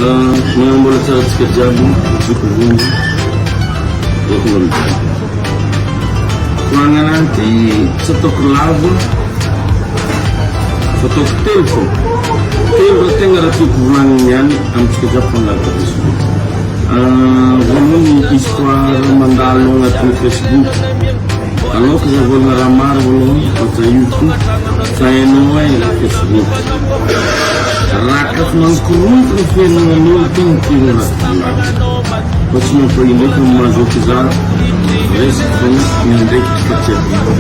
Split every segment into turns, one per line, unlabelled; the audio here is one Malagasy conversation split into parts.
Manao mbola tsara antsika jiaby, zoky vonjy, zoky mbola jiaby. Koragna anahy ty tsy ataoko lava fa ataoko telo fô. Telo raha tegna raha tiako volagnina niany amintsika jiaby mpanaraka Facebook. Voalohany histoire mandalo agnatin'ny Facebook. Aloka za vôlagna raha maro voalohany fa tsahiviko fa hainao e Facebook. Raha ka fa mankorontana fiaignanan'olo tegna tianao raha volagnina. Fa tsy mampahia ndraiky ny mahazoako za resaka fogna miandraikitra fa tsy adino.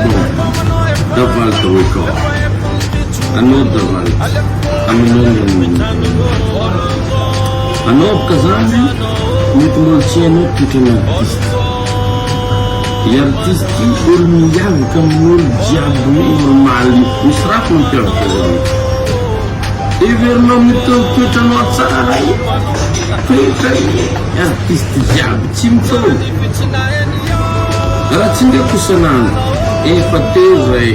Bon, Daval the record. Anao Daval, aminao ny Anao boka zany mety mbola tsy hainao toetran'ny artiste. I artiste olo miavaka amin'olo jiaby normal io. Misy rap mampiavaka azy aloha. Heverinao mitovy toetranao tsara io. Toetra artiste jiaby tsy mitovy. Raha tsy ndraiky isan'andro efa teo zay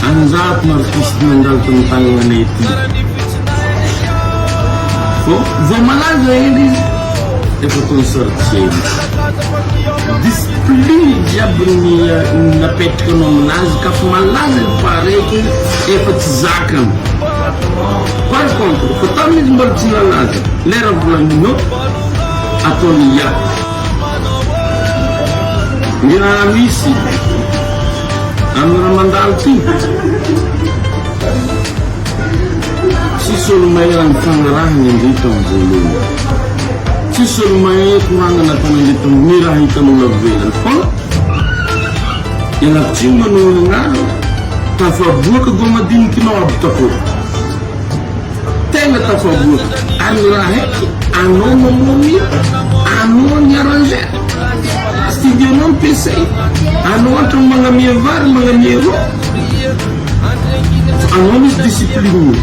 anjato ny artiste nandalo tamin'ny tanananay aty. Vao vao malaza hely izy efa toy ny sarotiny. Discipline jiaby ny napetraka anao aminazy ka fa malaza ny paraiky efa tsy zakany. Par contre fa tamin'izy mbola tsy nalaza lera volagninao ataony ya. Ny raha misy amin'ny raha mandalo ty. Tsisy olo mahay raha nifagnarahagna ndre tam voalohany. Tsisy olo mahay koragna nataony ndre tam ny raha hitan'olo avy ivelany fa ialako tsiny manohana agnarana tafaboaka gô madinikinao aby takô. Tegna tafaboaka ary ny raha haiky anao mamono hira, anao ny arranger, studio nao ny PC, anao hatramy magnamia vary magnamia rô. Fa anao misy discipline.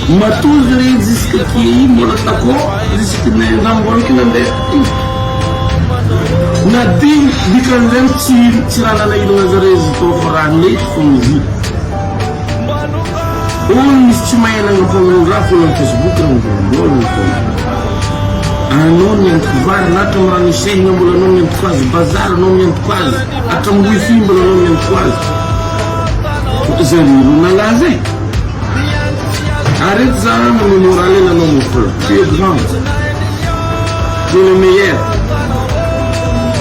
Matoa izy re jusque aty io mbola takô jusque nangôniky nandeha ty. Na ty dikan'izany tsy tsy raha nanahirana zare izy tao fa raha mety fôgna izy io. Olo misy tsy mahay nagnampôgna raha fôgna am facebook raha mivôlambôlagna fôgna. Anao niantoko vary na hatramy rano isehigna mbola anao niantoko azy, bazary anao niantoko azy. Hatramin'ny wifi mbola anao miantso azy. Zareo ro nalaza e. Arrête za manome morale anao mon frère. Tu es grand. Tu es le meilleur.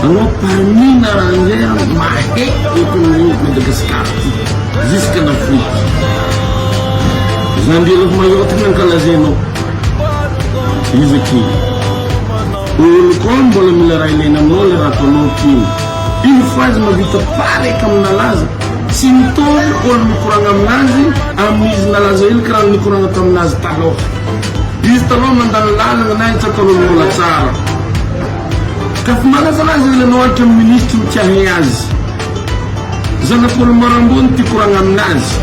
Anao parmi narangera mahay eto amin'ny Madagascar ty. Jusqu'en Afrique. Zandrialako Mayotte nankalazainao. Iza kely. Olo koa mbola mila raha ilaina aminao le raha ataonao kely. Une fois izy mahavita pareka amin'ny nalaza, tsy mitovy olo mikoragna aminazy amin'izy nalaza hely karaha nikoragna taminazy taloha. Izy taloha mandany lalagna na tsy ataon'olo mbola tsara. Ka fa malazalaza hely anao hatramin'ny ministre mitiahy azy. Zanak'olo maro ambony tia koragna aminazy.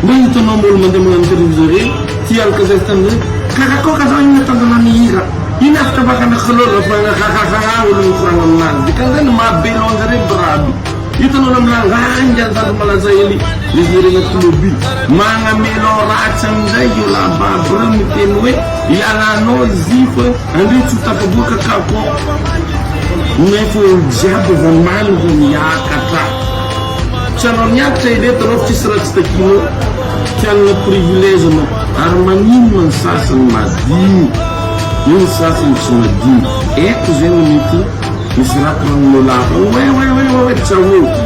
Mba hitanao mbolo mandeha magnano interview zare ty alkazay tamizay kakakoka zao iny tanjona mihira iny afaka bakana kolola fa kakakaka olo mikoragna aminazy dikan'izany maha be loanjare biraby hitanao na milanga anga zandry malaza hely izy regny tomobile magnamelo ratsy amizay io lababy reo miteny hoe ialanao izy fa andre tsy ho tafaboaka kako nefa olo jiaby vao maly vao miakatra Tsy anao miakatra ireto anao tsisy raha tsy takianao tsy hanana privilège anao ary maninona ny sasany madio io ny sasany tsy madio eto zegny mety misy raha koragnonao lava oe oe oe oe tsy ahoako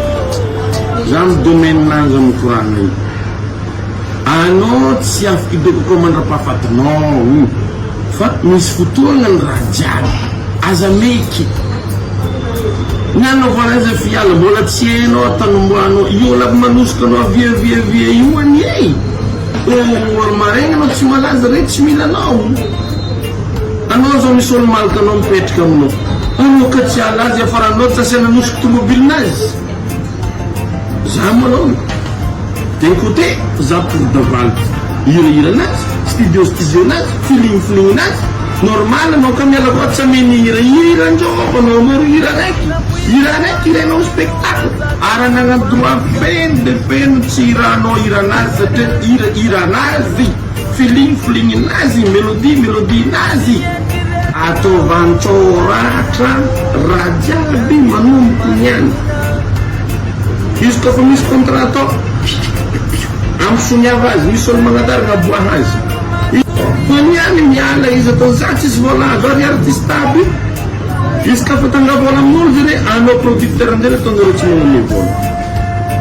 za amy domaine nahy za mikoragna io anao tsy afaka idokako mandrapahafatinao io Fa misy fotoagna ny raha jiaby, aza meky. Ny anaovana azy fiala mbola tsy hainao atanomboanao io lava manosika anao avia avia avia io anie e. Oro maregny anao tsy malaza re tsy mila anao. Anao zao misy olo malaka anao mipetraka aminao. Anao ka tsy halaza iafaranao tsy asiana nosiky tomobilinazy. Za malôha d'un côté za pour Daval hirahira anazy, studio studio nazy, feeling feeling nazy, normal anao ka miala voa tsy ameny hirahira ndreo anao anao hira raiky, hira raiky hirainao spectacle ary anagnany droit feno de feno tsy hiranao hiranazy satria hira hiranazy. Feeling feeling nazy, melodie melodie nazy. Ataovy an-tsoratra raha jiaby manomboka niany. Izy koa fa misy contrat atao, ampisoniava azy, misy olo magnatary agnaboaha azy. Fa niany miala izy atao za tsisy vola azo ary artiste aby. Izy ka fa tanga vola amin'olo zare anao producteur amizay ataonareo tsy magnome vola.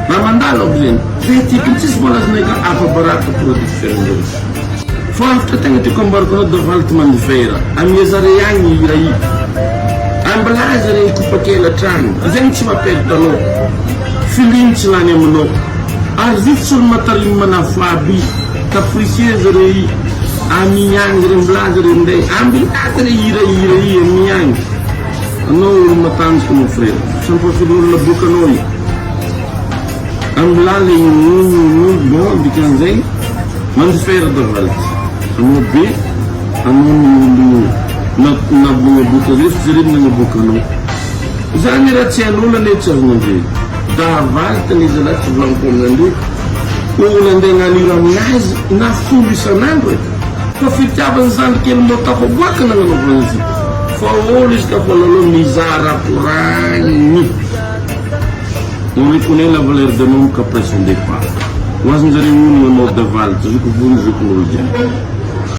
Raha mandalo aby zegny. Zay tiako tsisy vola azonay ka afa-baraka producteur amizay. Fa hafatra tegna tiako ambarako anao Davalt Mandifera. Amia zare agny hira i. Ambilà zare hikopakela hatrany. Zegny tsy mamperte anao. Feeling tsy lany aminao. Ary zay tsy olo matarimy manafo aby. Capricieux zare i. Ami agny zare milaza zare minday. Ambilà zare hira hira i ami agny. Anao olo matanjaka mon frère. Sampafirin'olona boka anao i. Ambilà le inono bon dikan'izay Mandifera Davalt. Anao be anao ny olo nabonaboka zay fa jerena nagnaboaka anao. Zany raha tsy hain'olo anie tsy azon'andre. Davalt anie zalahy tsy volaniko amin'andre. Olo andeha hagnano hira aminazy na folo isan'andro e. Fa fitiavany zandry kely mô tafaboaka nagnanaovana izy. Fa olo izy ka fa lalao mizara koragny. On reconnaît la valeur d'un homme qu'après son départ. Ho azon-jareo onona anao Davalt, zoky vony zokin'olo jiaby.